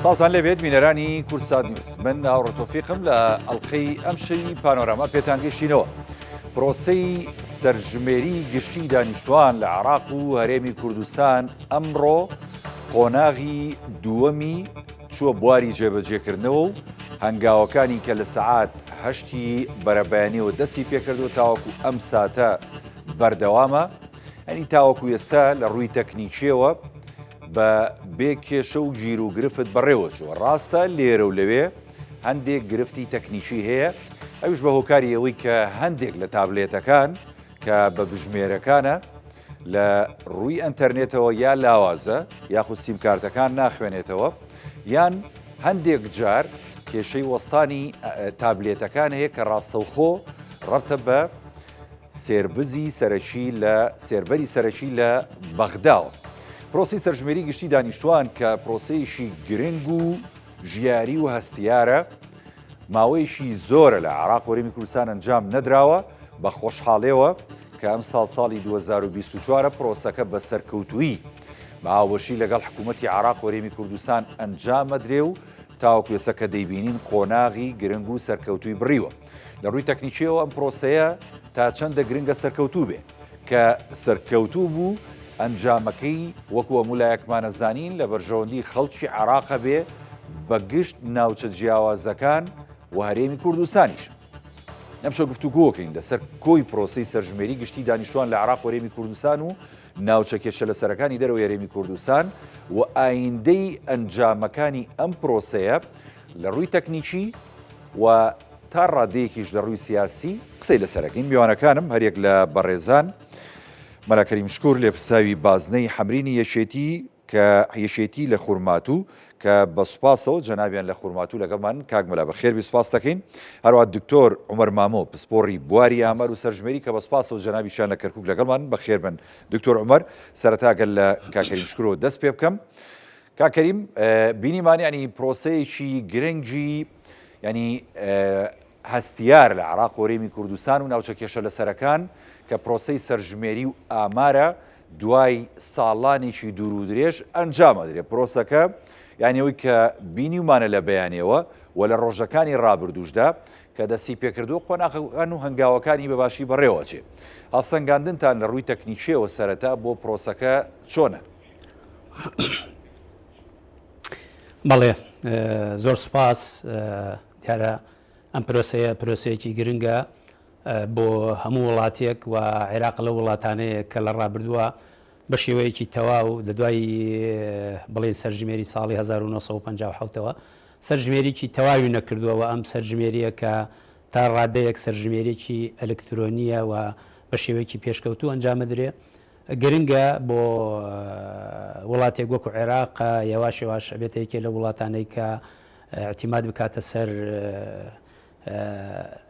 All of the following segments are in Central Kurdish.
سڵاوتان لێبێت بینەرانی کوردسات نیوز من هاوڕێ تۆفیقم لە ئەڵلقەی ئەم شەوی پانۆراما پێتان گەشتینەوە پرۆسەی سەرژمێری گشتی دانیشتوان لە عراق و هەرێمی کوردستان ئەمڕۆ قۆناغی دووەمی چووە بواری جێبەجێکردنەوە و هەنگاوەکانی کە لە سەعات هەشتی بەرەبەیانیەوە دەستی پێکردو تاوەکو ئەم ساتە بەردەوامە ئەنی تاوەکو ئێستا لە ڕووی تەکنیکیەوە بە بێ کێشە و گیر و گرفت بەڕێوە چووە ڕاستە لێرە و لەوێ هەندێک گرفتی تەکنیکی هەیە ئەوش بە هۆکاری ئەوەی کە هەندێک لە تابلێتەکان کە بە بژمێرەکانە لە ڕووی ئەتەرنێتەوە یا لاوازە یاخود سیمکارتەکان ناخوێنێتەوە یان هەندێک جار کێشەی وەستانی تابلێتەکان هەیە کە ڕاستەوخۆ ڕەبتە بە سێرڤزی سەرەکی لە سێرڤەری سەرەکی لە بەغداوە. پرۆسەی سەرژمێری گشتی دانیشتوان کە پرۆسەیەکی گرنگ و ژیاری و هەستیارە، ماوەیەکی زۆرە لە عێراق و هەرێمی کوردستان ئەنجام نەدراوە، بە خۆشحاڵیەوە کە ئەمساڵ ساڵی 2024 پرۆسەکە بە سەرکەوتوویی بە هاوبەشی لەگەڵ حکوومەتی عێراق و هەرێمی کوردستان ئەنجامەدرێ و تاوەکو ئێستا کە دەیبینین قۆناغی گرنگ و سەرکەوتووی بڕیوە. لە ڕووی تەکنیکیەوە ئەم پرۆسەیە تا چەندە گرنگە سەرکەوتوو بێ کە سەرکەوتوو بوو ئەنجامەکەی وەکو هەموو لایەکمانە زانین لە بەرژەوەندی خەڵکی عێراقە بێ بە گشت ناوچە جیاوازەکان و هەرێمی کوردستانیش. ئەمشەو گفتوگۆکەین لەسەر کۆی پرۆسەی سەرژمێری گشتی دانیشتوان لە عێراق و هەرێمی کوردستان و ناوچە کێشە لەسەرەکانی دەرەوەی هەرێمی کوردستان و ئایندەی ئەنجامەکانی ئەم پرۆسەیە لە ڕووی تەکنیکی و تا ڕادەیەکیش لە ڕووی سیاسی قسەی لەسەرەکەین میوانەکانم هەریەک لە بەڕێزان مەلا کەریم شکور لێپرساوی بازنەی حەمرینی یەکێتی کە یەکێتی لە خورماتوو کە بە سوپاسەوە جەنابیان لە خورماتوو لەگەڵمان کاک مەلا بەخێربی سوپاس دەکەین هەروە دکتۆر عومەر مامۆ پسپۆڕی بواری ئامار و سەرژمێری کە بە سوپاسەوە جەنابیشیان لە کەرکوک لەگەڵمان بەخێربن دکتۆر عومەر سەرەتا گەل لە کاک کەریم شکرۆ دەست پێ بکەم کاک کەریم بینیمان ینی پرۆسەیەکی گرنگی ینی هەستیار لە عراق و هەرێمی کوردستان و ناوچە کێشە لەسەرەکان کە پرۆسەی سەرژمێری و ئامارە دوای ساڵانێکی دوور و درێژ ئەنجام ئەدرێ پرۆسەکە یانی ئەوەی کە بینیومانە لە بەیانەوە و لە ڕۆژەکانی ڕابردووشدا کە دەستی پێکردووە قۆناغەکان و هەنگاوەکانی بە باشی بەڕێوەچێ هەڵسەنگاندنتان لە ڕووی تەکنیکیەوە سەرەتا بۆ پرۆسەکە چۆنە؟ بەڵێ زۆر سوپاس دیارە ئەم پرۆسەیە پرۆسەیەکی گرنگە بۆ هەموو وڵاتێک و عێراق لەو وڵاتانەیە کە لە ڕابردووە بە شێوەیەکی تەواو لە دوای بڵێن سەرژمێری ساڵی 1950ەوە سەرژمێریی تەواوی نەکردووە و ئەم سەرژمێریە کە تا ڕادەیەک سەرژمێریی ئەلکترۆنیە و بە شێوەیەکی پێشکەوتوو ئەنجامەدرێ گرنگە بۆ وڵاتێک وەکو عێراق یەواش یەواش ئەبێتە یەکێ لە وڵاتانەی کە اعتیماد بکاتە سەر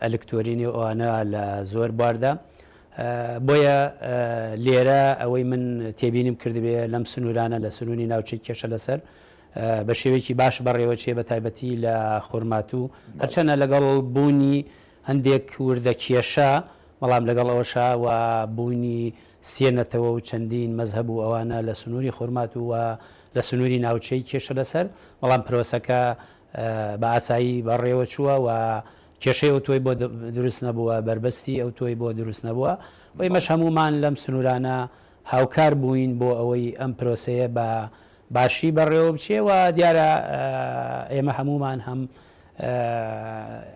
ئەلکتۆرینی ئەوانە لە زۆر بواردا بۆیە لێرە ئەوەی من تێبینیم کردبێ لەم سنوورانە لە سنووری ناوچەی کێشە لەسەر بە شێوەیەکی باش بەڕێوەچێ بە تایبەتی لە خورماتوو هەرچەنە لەگەڵ بوونی هەندێک وردە کێشە بەڵام لەگەڵ ئەوەشا و بوونی سێ نەتەوە و چەندین مەزهەب و ئەوانە لە سنووری خورماتوو و لە سنووری ناوچەی کێشە لەسەر بەڵام پرۆسەکە بە ئاسایی بەڕێوە چووە و کێشەی ئەوتۆی بۆ دروست نەبووە، بەربەستی ئەوتۆی بۆ دروست نەبووە و ئێمەش هەموومان لەم سنوورانە هاوکار بووین بۆ ئەوەی ئەم پرۆسەیە بە باشی بەڕێوە بچێ و دیارە ئێمە هەموومان هەم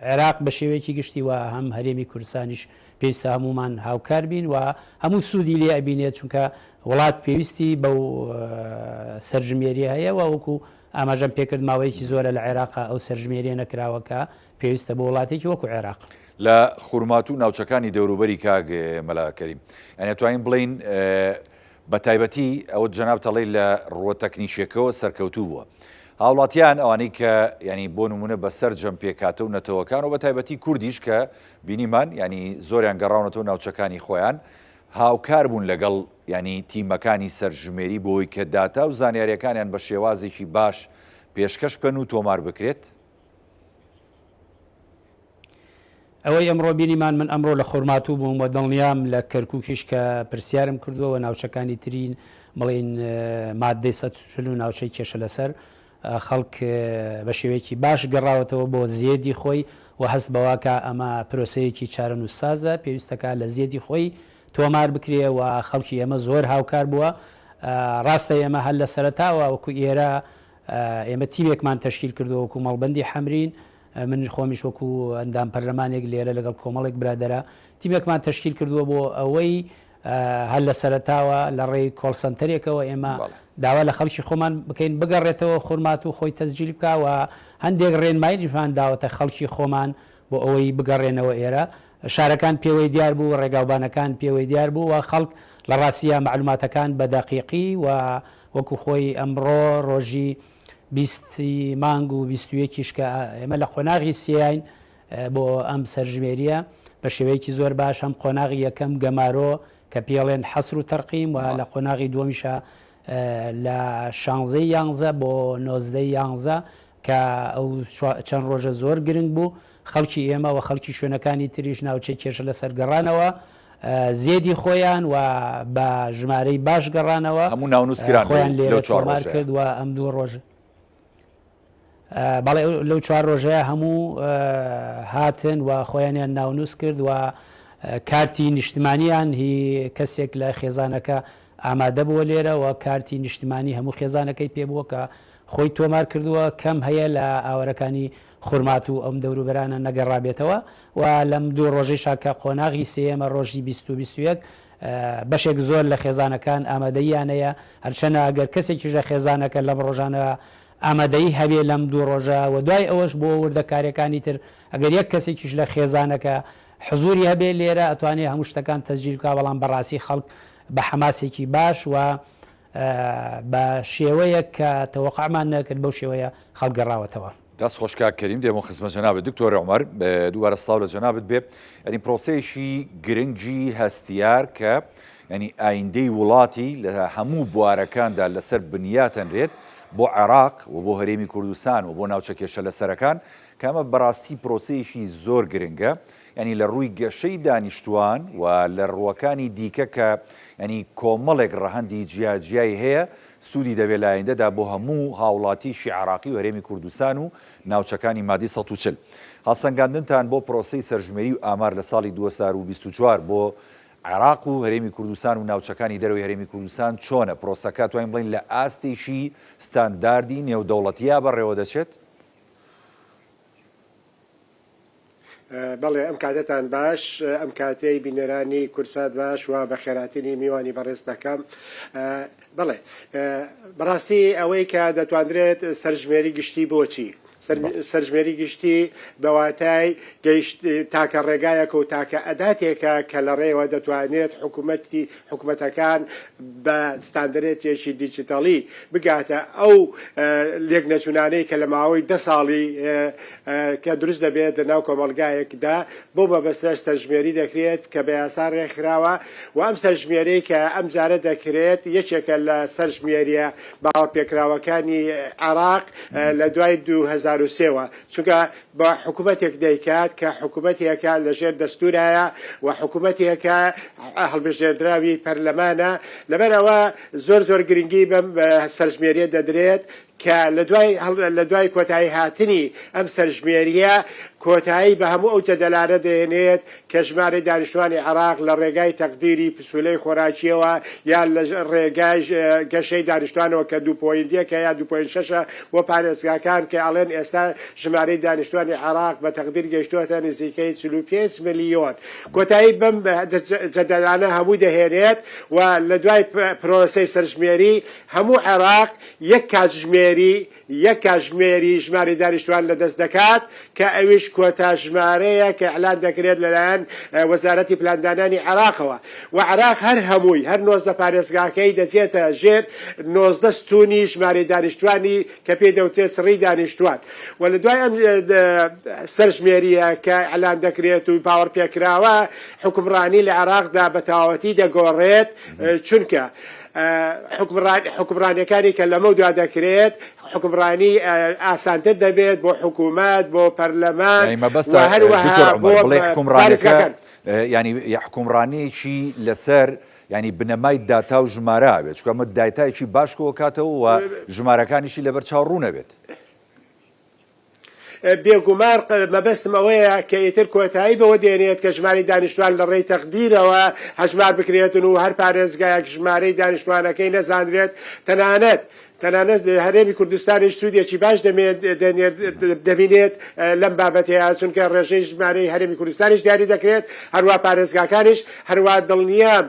عێراق بە شێوەیەکی گشتی و هەم هەرێمی کوردستانیش پێویستە هەموومان هاوکار بین و هەموو سوودی لێ ئەبینێت چونکە وڵات پێویستی بەو سەرژمێریە هەیە و وەکو ئاماژەم پێکرد ماوەیەکی زۆرە لە عێراقا ئەو سەرژمێریە نەکراوە کە پێویستە بۆ وڵاتێکی وەکو عێراق. لە خورماتوو و ناوچەکانی دەوروبەری کاک مەلا کەریم یانی ئەتوانین بڵێین بە تایبەتی ئەوە جەنابت ئەڵێی لە ڕووە تەکنیکیەکەوە سەرکەوتوو بووە هاوڵاتیان ئەوانەی کە ینی بۆ نمونە بە سەرجەم پێکاتە و نەتەوەکان و بە تایبەتی کوردیش کە بینیمان ینی زۆریان گەڕاونەتەوە ناوچەکانی خۆیان هاوکار بوون لەگەڵ یانی تیمەکانی سەرژمێری بۆی کە داتا و زانیاریەکانیان بە شێوازێکی باش پێشکەش بکەن و تۆمار بکرێت؟ ئەوەی ئەمڕۆ بینیمان من ئەمڕۆ لە خورماتوو بووم و دڵنیام لە کەرکووکیش کە پرسیارم کردووە و ناوچەکانی ترین بڵین مادەی 140 و ناوچەی کێشە لەسەر. خەڵک بە شێوەیەکی باش گەڕاوەتەوە بۆ زێدی خۆی و هەست بەوەکا ئەمە پرۆسەیەکی چارەنووسسازە پێویستەکا لە زێدی خۆی تۆمار بکرێ و خەڵکی ئێمە زۆر هاوکار بووە. ڕاستە ئێمە هەر لە سەرەتاوە وەکو ئێرە ئێمە تیمێکمان تەشکیل کردووە وەکو مەڵبەندی حەمرین، من خۆمیش وەکو ئەندام پەرلەمانێک لێرە لەگەڵ کۆمەڵێک برادەرا تیمێکمان تەشکیل کردووە بۆ ئەوەی هەر لە سەرەتاوە لە ڕێی call center ێکەوە ئێمە داوا لە خەڵکی خۆمان بکەین بگەڕێتەوە خورماتوو خۆی تەسجیل بکا و هەندێک ڕێنماییشمان داوەتە خەڵکی خۆمان بۆ ئەوەی بگەڕێنەوە ئێرە. شارەکان پێوەی دیار بوو، ڕێگاوبانەکان پێوەی دیار بوو و خەڵک لە ڕاستییا مەعلوماتەکان بە دەقیقی و وەکو خۆی ئەمڕۆ ڕۆژی 20 ی مانگ و 21 یش کە ئێمە لە قۆناغی سێین بۆ ئەم سەرژمێرییە بە شێوەیەکی زۆر باش هەم قۆناغی یەکەم گەمارۆ کە پێڵێن حەسر و تەرقیم و لە قۆناغی دووەمیشا لە شانزەی یانزە بۆ نۆزدەی یانزە کە ئەو چەند ڕۆژە زۆر گرنگ بوو خەڵکی ئێمە و خەڵکی شوێنەکانی تریش ناوچەی کێشە لەسەر گەڕانەوە زێدی خۆیان و بە ژمارەی باش گەڕانەوە هەموو ناونووس کران خۆیان لێرە تۆمار کرد و ئەم دوو ڕۆژ بەڵێ لەو چوار ڕۆژەیە هەموو هاتن و خۆیانیان ناونووس کرد و کارتی نیشتمانیان هی کەسێک لە خێزانەکە ئامادە بووە لێرە و کارتی نیشتمانی هەموو خێزانەکەی پێ بووە کە خۆی تۆمار کردووە کەم هەیە لە ئاوارەکانی خورماتوو ئەم دەوروبەرانە نەگەڕابێتەوە و لەم دوو ڕۆژەیشا کە قۆناغی سێیەمە ڕۆژی 20 و 21 بەشێک زۆر لە خێزانەکان ئامادەییان هەیە، هەرچەنە ئەگەر کەسێکیش لە خێزانەکە لەم ڕۆژانە ئامادەیی هەبێ لەم دوو ڕۆژە و دوای ئەوەش بۆ وردەکاریەکانی تر ئەگەر یەک کەسێکیش لە خێزانەکە حزوری هەبێ لێرە ئەتوانێ هەموو شتەکان تەسجیل بکا، بەڵام بەڕاستی خەڵک بە حەماسێکی باش و بە شێوەیەک کە تەوەقعمان نەکرد بەو شێوەیە خەڵک گەڕاوەتەوە. دەست خۆش کاک کەریم دێمەوە خزمەت جەنابت دکتۆر عومەر دووبارە سڵاو لە جەنابت بێ یعنی پرۆسەیەکی گرنگی هەستیار کە ینی ئایندەی وڵاتی لە هەموو بوارەکاندا لەسەر بنیاتەنرێت بۆ عێراق و بۆ هەرێمی کوردستان و بۆ ناوچە کێشە لەسەرەکان کامە بەڕاستی پرۆسەیەکی زۆر گرنگە ینی لە ڕووی گەشەی دانیشتوان و لە ڕووەکانی دیکە کە ینی کۆمەڵێک ڕەهەندی جیاجیای هەیە سوودی دەبێت لە ئایندەدا بۆ هەموو هاوڵاتیی عێراقی و هەرێمی کوردستان و ناوچەکانی مادەی 140. هەڵسەنگاندنتان بۆ پرۆسەی سەرژمێری و ئامار لە ساڵی 2024 بۆ عێراق و هەرێمی کوردستان و ناوچەکانی دەرەوەی هەرێمی کوردستان چۆنە؟ پرۆسەکە توانین بڵێین لە ئاستێکی ستانداردی نێودەوڵەتییا بەڕێوەدەچێت؟ بەڵێ ئەم کاتەتان باش ئەم کاتەی بینەرانی کورسات باش و بەخێراتنی میوانی بەڕێز دەکەم بەڵێ بەڕاستی ئەوەی کە دەتواندرێت سەرژمێری گشتی بۆچی سەرژمێری گشتی بەواتای گەیشت تاکە ڕێگایەکە و تاکە ئەداتێکە کە لە ڕێوە دەتوانێت حکوومەتی حکوومەتەکان بە ستاندەرێتێکی دیجیتەڵی بگاتە ئەو لێکنەچوونانەی کە لە ماوەی دە ساڵی کە دروست دەبێت لە ناو کۆمەڵگایەکدا، بەو مەبەستەش سەرژمێری دەکرێت کە بە یاسا ڕێکخراوە و ئەم سەرژمێرەی کە ئەمجارە دەکرێت یەکێکە لە سەرژمێرییە باوەڕپێکراوەکانی عێراق لە دوای 2003 وە چونکە بە حکومەتێک دەیکات کە حکومەتێکە لە ژێر دەستورایە و حکومەتێکە هەڵبژێردراوی پەرلەمانە لەبەرئەوە زۆر زۆر گرنگی بەم سەرژمێریە دەدرێت کە لە دوای لە دوای کۆتایی هاتنی ئەم سەرژمێرییە کۆتایی بە هەموو ئەو جەدەلانە دەهێنێت کە ژمارەی دانیشتوانی عێراق لە ڕێگای تەقدیری پسولەی خۆراکییەوە یان لە ڕێگای گەشەی دانیشتوانەوە کە دوو point یەکە یا دوو point شەشە بۆ پارێزگاکان کە ئەڵێن ئێستا ژمارەی دانیشتوانی عێراق بە تەقدیر گەیشتووەتە نزیکەی 45 ملیۆن کۆتایی بەم جەدەلانە هەمووی دەهێنێت و لە دوای پرۆسەی سەرژمێری هەموو عێراق یەک کاتژمێری یەک کاتژمێری ژمارەی دانیشتوان لەدەست دەکات کە ئەویش کۆتا ژمارەیە کە ئیعلان دەکرێت لەلایەن وەزارەتی پلاندانانی عێراقەوە و عێراق هەر هەمووی هەر 19 پارێزگاکەی دەچێتە ژێر 19 ستونی ژمارەی دانیشتوانی کە پێی دەوترێت چڕی دانیشتوان و لە دوای ئەم سەرژمێریە کە ئیعلان دەکرێت و باوەڕپێکراوە حوکمڕانی لە عێراقدا بە تەواوەتی دەگۆڕێت چونکە حوکمڕانیەکانی کە لەمەودوا دەکرێت حوکمڕانی ئاسانتر دەبێت بۆ حکوومەت بۆ پەرلەمان مەبەستە هەروەها بۆ پارێزگاکان. یانی حوکمڕانیەکی لەسەر ینی بنەمای داتا و ژمارە بێت چونکە ئەمە داتایەکی باش کۆکاتەوە و ژمارەکانیشی لەبەر چاو ڕوونەبێت. بێگومان مەبەستم ئەوەیە کە ئیتر کۆتایی بەوە دێنێت کە ژمارەی دانیشتوان لە ڕێی تەقدیرەوە هەژمار بکرێتن و هەر پارێزگایەک ژمارەی دانیشتوانەکەی نەزانرێت تەنانەت تەنانەت هەرێمی کوردستانیش سوودێکی باش دەبینێت لەم بابەتەیە چونکە ڕێژەی ژمارەی هەرێمی کوردستانیش دیاری دەکرێت هەروە پارێزگاکانیش هەروە دڵنیام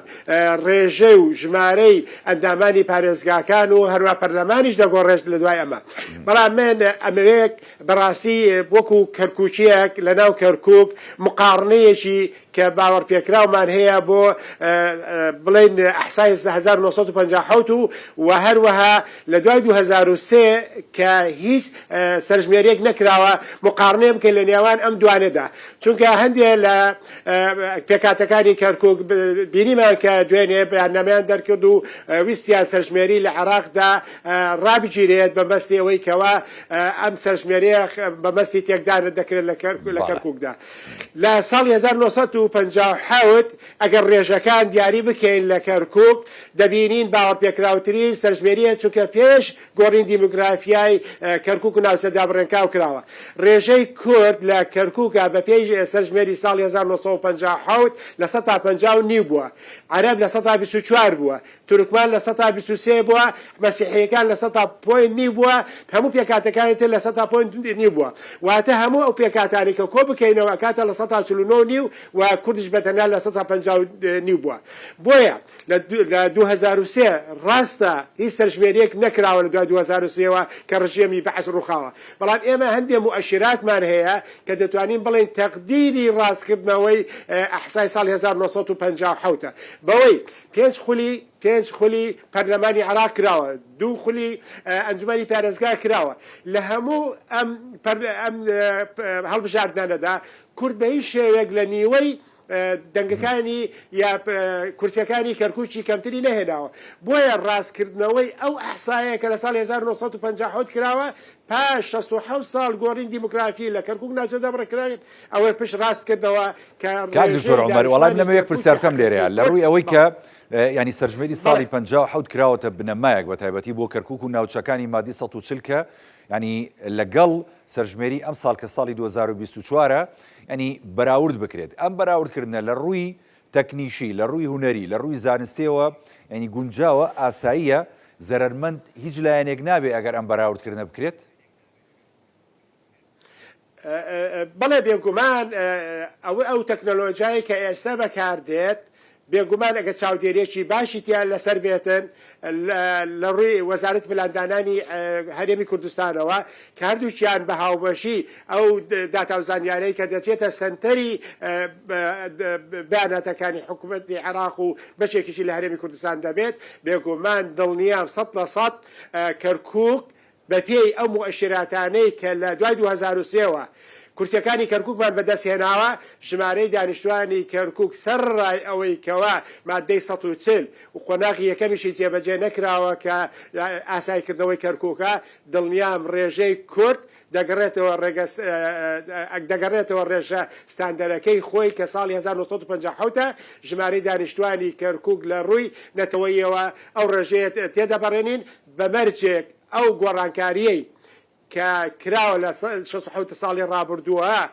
ڕێژەی و ژمارەی ئەندامانی پارێزگاکان و هەروە پەرلەمانیش دەگۆڕێت لە دوای ئەمە بەڵام من ئەمەوێت بەڕاستی وەکو کەرکوکیەک لە ناو کەرکوک مقاڕنەیەکی کە باوەڕپێکراومان هەیە بۆ بڵێین ئەحسای 1957 و و هەروەها لە دوای 2003 کە هیچ سەرژمێریەک نەکراوە مقاڕنەیە بکەین لە نێوان ئەم دوانەدا چونکە هەندێ لە پێکهاتەکانی کەرکوک بینیمان کە دوێنێ بەیاننامەیان دەرکرد و ویستیان سەرژمێری لە عێراقدا ڕابگیرێت بەمەستی ئەوەی کەوا ئەم سەرژمێریە بەمەستی تێکدان دەکرێت لە کەرکوکدا لە ساڵی 1957 ئەگەر ڕێژەکان دیاری بکەین لە کەرکوک دەبینین باوەڕپێکراوترین سەرژمێریە چونکە پێش گۆڕین دیموگرافیای کەرکوک و ناوچە دابڕێنکاو کراوە. ڕێژەی کورد لە کەرکوکا بە پێی سەرژمێری ساڵی 1957 لە سەتا 50 و نیو بووە. عەرەب لە سەتا 24 بووە. تورکمان لە سەتا 23 بووە. مەسیحییەکان لە سەتا point نیو بووە. هەموو پێکهاتەکانی تر لە سەتا point نیو بووە. واتە هەموو ئەو پێکهاتانەی کە کۆ بکەینەوە ئەکاتە لە سەتا 49 و نیو و کوردیش بە تەنیا لە سەتا 50 و نیو بووە. بۆیە لە 2003 ڕاستە هیچ سەرژمێریەک نەکراوە لە دوای 2003 وە کە ڕژێمی بەعس ڕووخاوە بەڵام ئێمە هەندێ موئەشیراتمان هەیە کە دەتوانین بڵێین تەقدیری ڕاستکردنەوەی ئەحسای ساڵی 1957 بەوەی پێنج خولی پێنج خولی پەرلەمانی عێراق کراوە دوو خولی ئەنجومەنی پارێزگا کراوە لە هەموو ئەم ئەم هەڵبژاردنانەدا کورد بە هیچ شێوەیەک لە نیوەی دەنگەکانی یا کورسیەکانی کەرکوکی کەمتری نەهێناوە بۆیە ڕاستکردنەوەی ئەو ئەحسایە کە لە ساڵی 1957 کراوە پاش 67 ساڵ گۆڕین دیموکرافی لە کەرکوک ناوچە دابڕکراوین ئەوەی پشت ڕاست کردەوە کە کاک دکتۆر عومەر وەڵام لەمە یەک پرسیار بکەم لێرەیە لە ڕووی ئەوەی کە ینی سەرژمێری ساڵی 57 کراوەتە بنەمایەک بە تایبەتی بۆ کەرکوک و ناوچەکانی مادی 140 کە ینی لەگەڵ سەرژمێری ئەمساڵ کە ساڵی 2024 یانی بەراورد بکرێت ئەم بەراوردکردنە لە ڕووی تەکنیکی لە ڕووی هونەری لە ڕووی زانستیەوە یانی گونجاوە ئاساییە زەرەرمەند هیچ لایەنێک نابێ ئەگەر ئەم بەراوردکردنە بکرێت؟ بەڵێ بێگومان ئەوە ئەو تەکنەلۆژیای کە ئێستا بەکاردێت بێگومان ئەگەر چاودێریەکی باشی تیا لەسەر بێتن لە ڕووی وەزارەتی پلاندانانی هەرێمی کوردستانەوە کە هەردووکیان بە هاوبەشی ئەو داتا و زانیارەی کە دەچێتە سەنتەری بەیاناتەکانی حکوومەتی عێراق و بەشێکیشی لە هەرێمی کوردستان دەبێت بێگومان دڵنیام 100% کەرکووک بەپێی ئەو موئەشیراتانەی کە لە دوای 2003 وە کورسیەکانی کەرکوکمان بەدەست هێناوە، ژمارەی دانیشتوانی کەرکوک سەرڕای ئەوەی کەوا ماددەی 140 و قۆناغی یەکەمیشی جێبەجێ نەکراوە کە ئاسایکردنەوەی کەرکوکە، دڵنیام ڕێژەی کورد دەگەڕێتەوە ڕێگە دەگەڕێتەوە ڕێژە ستاندەرەکەی خۆی کە ساڵی 1957 ە، ژمارەی دانیشتوانی کەرکوک لە ڕووی نەتەوەییەوە ئەو ڕێژەیە تێدەپەڕێنین بە مەرجێک ئەو گۆڕانکارییەی کە کراوە لە 67 ساڵی ڕابردووە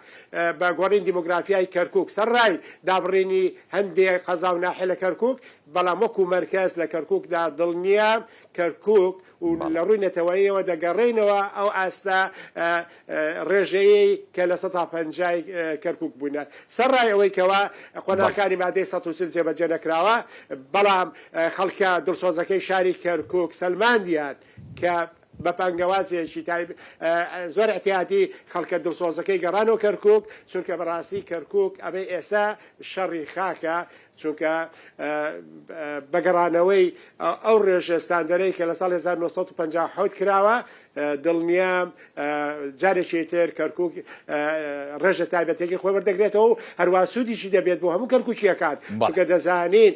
بە گۆڕین دیمۆگرافیای کەرکوک سەرڕای دابڕینی هەندێ قەزا و ناحیە لە کەرکوک بەڵام وەکو مەرکەز لە کەرکوکدا دڵنیام کەرکوک و لە ڕووی نەتەوەییەوە دەگەڕێینەوە ئەو ئاستە ڕێژەیەی کە لە سەتا پەنجای کەرکوک بوونە سەرڕای ئەوەی کەوا قۆناغەکانی مادەی 140 جێبەجێ نەکراوە بەڵام خەڵکە دڵسۆزەکەی شاری کەرکوک سەلماندیان کە بە بانگەوازێکی تایب زۆر ئیعتیادی خەڵکە دڵسۆزەکەی گەڕانەوە کەرکوک چونکە بەڕاستی کەرکوک ئەمەی ئێستا شەڕی خاکە چونکە بە گەڕانەوەی ئەو ڕێژە ستاندەرەی کە لە ساڵی 1957 کراوە دڵنیام جارێکی تر کەرکوک ڕێژە تایبەتێکی خۆی وەردەگرێتەوە و هەروە سوودیشی دەبێت بۆ هەموو کەرکوکیەکان چونکە دەزانین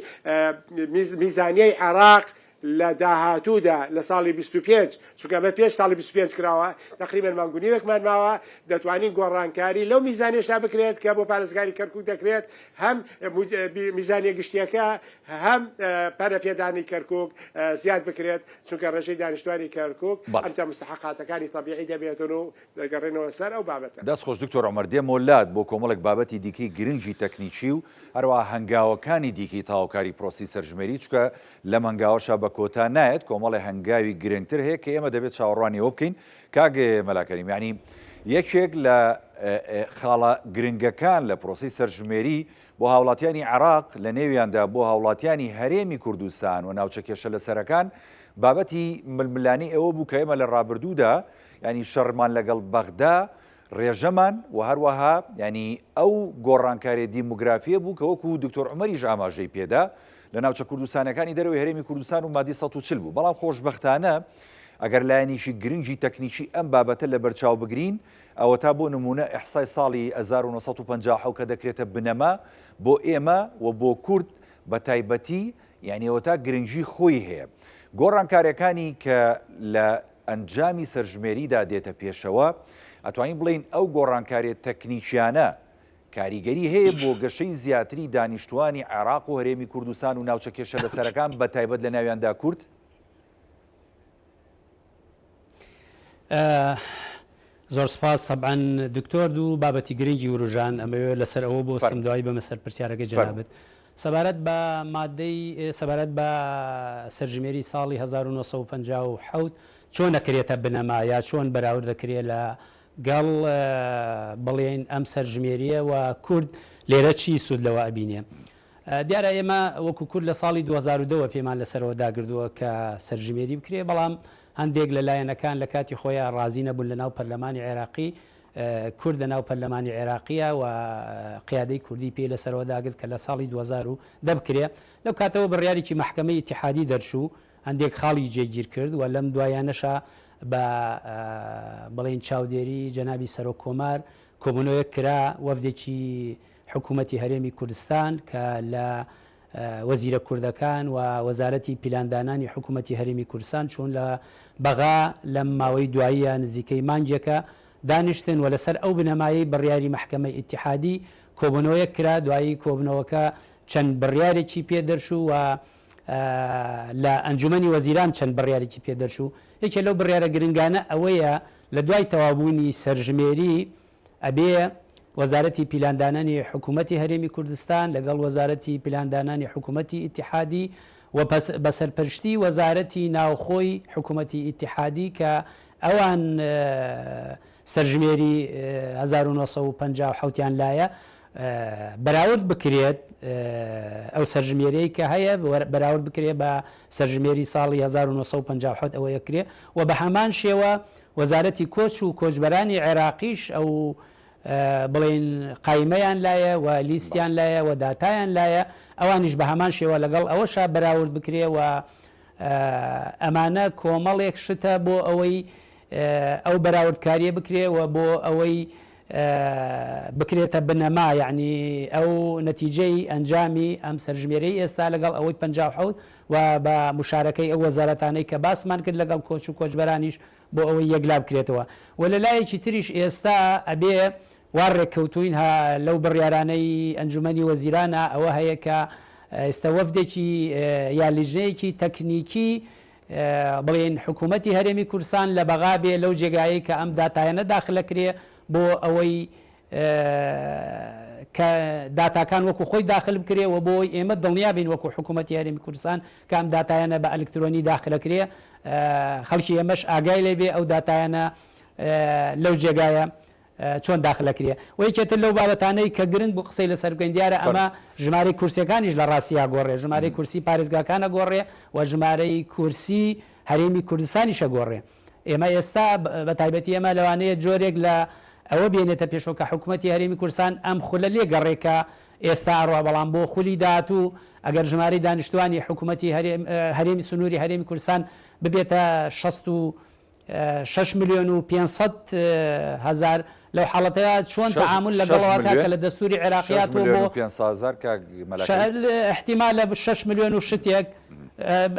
میزانیەی عێراق. لە داهاتوودا لە ساڵی 25 چونکە ئەمە پێش ساڵی 25 کراوە تەقریبەن مانگ و نیوێکمان ماوە دەتوانین گۆڕانکاری لەو میزانیەشدا بکرێت کە بۆ پارێزگاری کەرکوک دەکرێت هەم میزانیە گشتیەکە هەم پەرەپێدانی کەرکوک زیاد بکرێت چونکە ڕێژەی دانیشتوانی کەرکوک ئەمجا مستحقاتەکانی تەبیعی دەبێتن و دەگەڕێنەوە سەر ئەو بابەتە. دەست خۆش دکتۆر عومەر، دێمەوە لات بۆ کۆمەڵێک بابەتی دیکەی گرنگی تەکنیکی و هەروەها هەنگاوەکانی دیکەی تەواوکاری پرۆسەی سەرژمێری، چونکە لەم هەنگاوەشا بە کۆتا نایەت، کۆمەڵێ هەنگاوی گرنگتر هەیە کە ئێمە دەبێت چاوەڕوانی ئەوە بکەین. کاک مەلا کەریم، یانی یەکێک لە خاڵە گرنگەکان لە پرۆسەی سەرژمێری بۆ هاوڵاتیانی عێراق، لە نێویاندا بۆ هاوڵاتیانی هەرێمی کوردستان و ناوچە کێشە لەسەرەکان، بابەتی ململانێی ئەوە بوو کە ئێمە لە ڕابردوودا یانی شەڕمان لەگەڵ بەغدا ڕێژەمان و هەروەها یانی ئەو گۆڕانکاریە دیموگرافیە بوو کە وەکو دکتۆر عومەریش ئاماژەی پێدا لە ناوچە کوردستانەکانی دەرەوەی هەرێمی کوردستان و مادی 140 بوو بەڵام خۆشبەختانە ئەگەر لایەنیشی گرنگی تەکنیکی ئەم بابەتە لەبەرچاو بگرین ئەوەتا بۆ نمونە ئیحسای ساڵی 1950 کە دەکرێتە بنەما بۆ ئێمە و بۆ کورد بە تایبەتی یانی ئەوەتا گرنگی خۆی هەیە گۆڕانکاریەکانی کە لە ئەنجامی سەرژمێریدا دێتە پێشەوە، ئەتوانین بڵێین ئەو گۆڕانکاریە تەکنیکیانە کاریگەری هەیە بۆ گەشەی زیاتری دانیشتوانی عێراق و هەرێمی کوردستان و ناوچە کێشە لەسەرەکان بە تایبەت لە ناویاندا کورد؟ زۆر سپاس تەبعەن دکتۆر دوو بابەتی گرنگی وروژان ئەمەوێ لەسەر ئەوە بۆستم دوایی بەمە سەر پرسیارەکەی جەنابت سەبارەت بە مادەی سەبارەت بە سەرژمێری ساڵی 1957 چۆن ئەکرێتە بنەما یا چۆن بەراورد دەکرێت لە گەڵ بڵێین ئەم سەرژمێریە و کورد لێرە چی سوود لەوە ئەبینێ؟ دیارە ئێمە وەکو کورد لە ساڵی 2010 وە پێمان لەسەرەوە داگردووە کە سەرژمێری بکرێ بەڵام هەندێک لە لایەنەکان لە کاتی خۆیان ڕازی نەبوون لە ناو پەرلەمانی عێراقی کورد لە ناو پەرلەمانی عێراقیە و قیادەی کوردی پێی لەسەرەوە داگرت کە لە ساڵی 2010 بکرێ. لەو کاتەوە بڕیارێکی مەحکەمەی ئیتیحادی دەرچوو هەندێک خاڵی جێگیر کرد و لەم دوایانەشا بە بڵێین چاودێری جەنابی سەرۆک کۆمار کۆبوونەوەیەک کرا وەفدێکی حکوومەتی هەرێمی کوردستان کە لە وەزیرە کوردەکان و وەزارەتی پیلاندانانی حکوومەتی هەرێمی کوردستان چوون لە بەغا لەم ماوەی دواییە نزیکەی مانگێکە دانیشتن و لەسەر ئەو بنەمایەی بڕیاری مەحکەمەی ئیتیحادی کۆبوونەوەیەک کرا، دوایی کۆبوونەوەکە چەند بڕیارێکی پێ دەرچوو و لە ئەنجومەنی وەزیران چەند بڕیارێکی پێ دەرچوو، یەکێ لەو بڕیارە گرنگانە ئەوەیە لە دوای تەواوبوونی سەرژمێری ئەبێ وەزارەتی پیلاندانانی حکوومەتی هەرێمی کوردستان لەگەڵ وەزارەتی پیلاندانانی حکوومەتی ئیتیحادی و بە سەرپەرشتی وەزارەتی ناوخۆی حکوومەتی ئیتیحادی کە ئەوان سەرژمێری 1957 یان لایە بەراورد بکرێت ئەو سەرژمێریەی کە هەیە بەراورد بکرێت بە سەرژمێری ساڵی 1957 ئەوە یەکرێ و بە هەمان شێوە وەزارەتی کۆچ و کۆچبەرانی عێراقیش ئەو بڵێین قایمەیان لایە و لیستیان لایە و داتایان لایە ئەوانیش بە هەمان شێوە لەگەڵ ئەوەشا بەراورد بکرێ و ئەمانە کۆمەڵێک شتە بۆ ئەوەی ئەو بەراوردکاریە بکرێ و بۆ ئەوەی بکرێتە بنەما یعنی ئەو نەتیجەی ئەنجامی ئەم سەرژمێرەی ئێستا لەگەڵ ئەوەی 57 و بە مشارەکەی ئەو وەزارەتانەی کە باسمان کرد لەگەڵ کۆچ و کۆچبەرانیش بۆ ئەوەی یەکلا بکرێتەوە و لە لایەکی تریش ئێستا ئەبێ وا ڕێککەوتووین ها لەو بڕیارانەی ئەنجومەنی وەزیرانە ئەوە هەیە کە ئێستا وەفدێکی یا لیژنەیەکی تەکنیکی بڵێین حکوومەتی هەرێمی کوردستان لە بەغا بێ لەو جێگایەی کە ئەم داتایانە داخلەکرێ بۆ ئەوەی کە داتاکان وەکو خۆی داخل بکرێ و بۆ ئەوەی ئێمە دڵنیا بین وەکو حکوومەتی هەرێمی کوردستان کە ئەم داتایانە بە ئەلکترۆنی داخلەکرێ خەڵکی ئێمەش ئاگای لێ بێ ئەو داتایانە لەو جێگایە چۆن داخلەکرێ و یەکێتر لەو بابەتانەی کە گرنگ بوو قسەی لەسەر بکەین دیارە ئەمە ژمارەی کورسیەکانیش لە ڕاستیا گۆڕێ ژمارەی کورسی پارێزگاکانە گۆڕێ و ژمارەی کورسی هەرێمی کوردستانیشە گۆڕێ ئێمە ئێستا بە تایبەتی ئێمە لەوانەیە جۆرێک لە ئەوە بێنێتە پێشەوە کە حکوومەتی هەرێمی کوردستان ئەم خولە لێ گەڕێ کە ئێستا ئەڕوا بەڵام بۆ خولی داهاتوو ئەگەر ژمارەی دانیشتوانی حکوومەتی هەرێمی سنووری هەرێمی کوردستان ببێتە 66 ملیۆن و 500 هەزار لەو حاڵەتەیا چۆن تەعامول لەگەڵەوە کا کە لە دەستوری عێراقیا تۆ بۆ ئیحتیمالە شەش ملیۆن و شتێک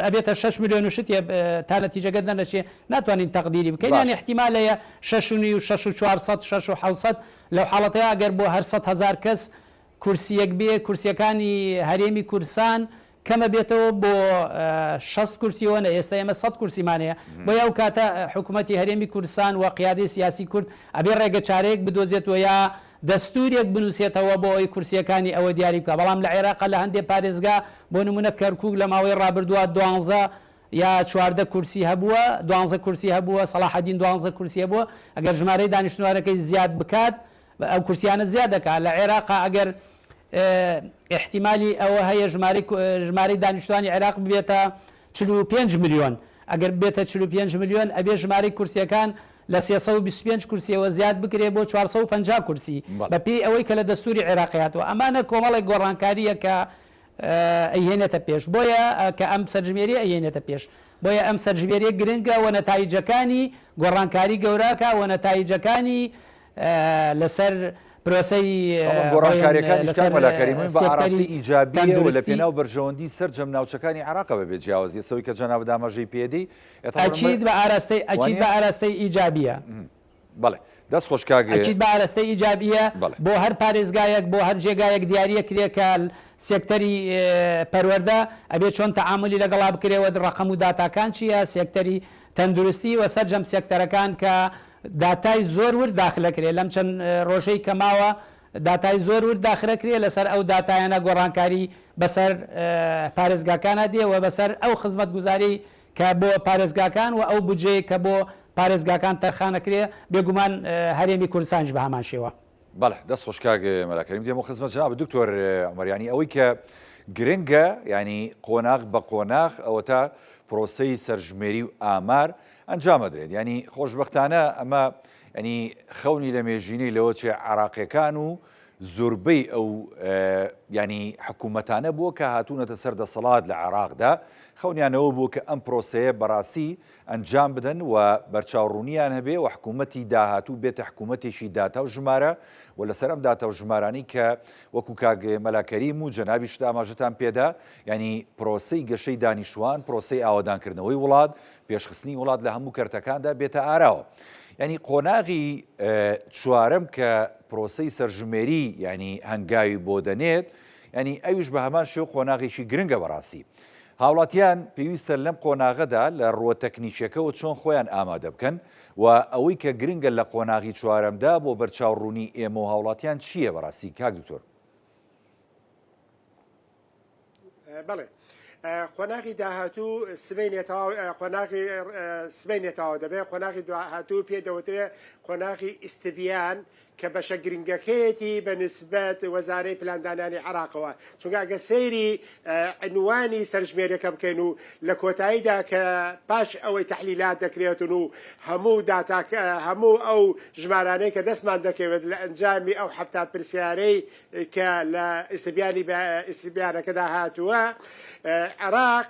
ئەبێتە شەش ملیۆن و شتێ تا نەتیجەکە دەرنەچێ ناتوانین تەقدیری بکەین یان ئیحتیمالەیە شەش و نیو شەش و 400 شەش و 700 لەو حاڵەتەیا ئەگەر بۆ هەر 100 هەزار کەس کورسیەک بێ کورسیەکانی هەرێمی کوردسان کەمەبێتەوە بۆ 60 کورسیەوە نە ئێستا ئێمە 100 کورسیمان هەیە بۆیە ئەو کاتە حکوومەتی هەرێمی کوردستان و قیادەی سیاسی کورد ئەبێ ڕێگە چارەیەک بدۆزێتەوە یا دەستوورێک بنووسێتەوە بۆ ئەوەی کورسیەکانی ئەوە دیاری بکا بەڵام لە عێراقا لە هەندێ پارێزگا بۆ نموونە کەرکووک لە ماوەی ڕابردووە دوانزە یا 14 کورسی هەبووە دوانزە کورسی هەبووە سەڵاحەدین دوانزە کورسی هەبووە ئەگەر ژمارەی دانیشتووانەکەی زیاد بکات ئەو کورسیانە زیاد دەکات لە عێراقا ئەگەر ئیحتیمالی ئەوە هەیە ژمارەی ژمارەی دانیشتوانی عێراق ببێتە 45 ملیۆن ئەگەر ببێتە 45 ملیۆن ئەبێ ژمارەی کورسیەکان لە 325 کورسیەوە زیاد بکرێ بۆ 450 کورسی بە پێی ئەوەی کە لە دەستوری عێراقی هاتووە ئەمانە کۆمەڵێک گۆڕانکارییە کە ئەیهێنێتە پێش بۆیە کە ئەم سەرژمێریە ئەیهێنێتە پێش بۆیە ئەم سەرژمێریە گرنگە و نەتایجەکانی گۆڕانکاری گەوراکە و نەتایجەکانی لەسەر پرۆسەی بەڵام بڵێن گۆڕانکاریەکانیش لەسەر کاک مەلا کەریم بە سێکتەری ئاراستەی ئیجابییە و لە تەندروستی. پێناو بەرژەوەندی سەرجەم ناوچەکانی عێراقە بەبێ جیاوازی ئەوەی کە جەنابت ئاماژەی پێدەی ئێ ئەکید بە ئاراستەی ئەکید وانیە؟ بە ئاراستەی ئیجابییە. بەڵێ دەست خۆش کاک ئەکید بە ئاراستەی ئیجابییە بەڵێ. بۆ هەر پارێزگایەک بۆ هەر جێگایەک دیاریە کرێ کە سێکتەری پەروەردە ئەبێ چۆن تەعامولی لەگەڵا بکرێ و ڕەقەم و داتاکان چییە سێکتەری تەندروستی و سەرجەم سێکتەرەکان کە داتای زۆر ورد داخلەکرێ لەم چەند ڕۆژەی کە ماوە داتای زۆر ورد داخرەکرێ لەسەر ئەو داتایانە گۆڕانکاری بەسەر پارێزگاکانا دێ و بەسەر ئەو خزمەتگوزاری کە بۆ پارێزگاکان و ئەو بودجەیە کە بۆ پارێزگاکان تەرخانەکرێ بێگومان هەرێمی کوردستانیش بە هەمان شێوە. بەڵێ دەست خۆش کاک مەلا کەریم دێمەوە خزمەت جەنابت دکتۆر عومەر یانی ئەوەی کە گرنگە یانی قۆناغ بە قۆناغ ئەوەتا پرۆسەی سەرژمێری و ئامار ئەنجام ئەدرێت یانی خۆشبەختانە ئەمە ینی خەونی لە مێژینەی لەوە چێ عراقیەکان و زۆربەی ئەو ینی حکوومەتانە بووە کە هاتوونەتە سەر دەسەڵات لە عێراقدا خەونیانەوە بوو کە ئەم پرۆسەیە بەڕاستی ئەنجام بدەن و بەرچاوڕوونیان هەبێ و حکوومەتی داهاتوو بێتە حکوومەتێکی داتا و ژمارە و لەسەر ئەم داتا و ژمارانەی کە وەکو کاک مەلا کەریم و جەنابیشت ئاماژەتان پێدا یانی پرۆسەی گەشەی دانیشتوان پرۆسەی ئاوەدانکردنەوەی وڵات پێشخستنی وڵات لە هەموو کەرتەکاندا بێتە ئاراوە یانی قۆناغی چوارەم کە پرۆسەی سەرژمێری یانی هەنگاوی بۆ دەنێت یانی ئەویش بە هەمان شێوە قۆناغێکی گرنگە بەڕاستی هاوڵاتیان پێویستە لەم قۆناغەدا لە ڕووە تەکنیکیەکەوە چۆن خۆیان ئامادە بکەن و ئەوەی کە گرنگە لە قۆناغی چوارەمدا بۆ بەرچاوڕوونی ئێمە و هاوڵاتیان چییە بەڕاستی کاک دکتۆر؟ بەڵێ قۆناغی داهاتوو سبەینێ تەواو قۆناغی سبەینێ تەواو دەبێت قۆناغی داهاتوو پێ دەوترێ قۆناغی ئیستبیان کە بەشە گرنگەکەیەتی بە نسبەت وەزارەی پلاندانانی عێراقەوە، چونکە ئەگەر سەیری عنوانی سەرژمێریەکە بکەین و لە کۆتاییدا کە پاش ئەوەی تەحلیلات دەکرێتن و هەموو داتا هەموو ئەو ژمارانەی کە دەستمان دەکەوێت لە ئەنجامی ئەو 70 پرسیارەی کە لە ئیستبیانی ئیستبیانەکەدا هاتووە عێراق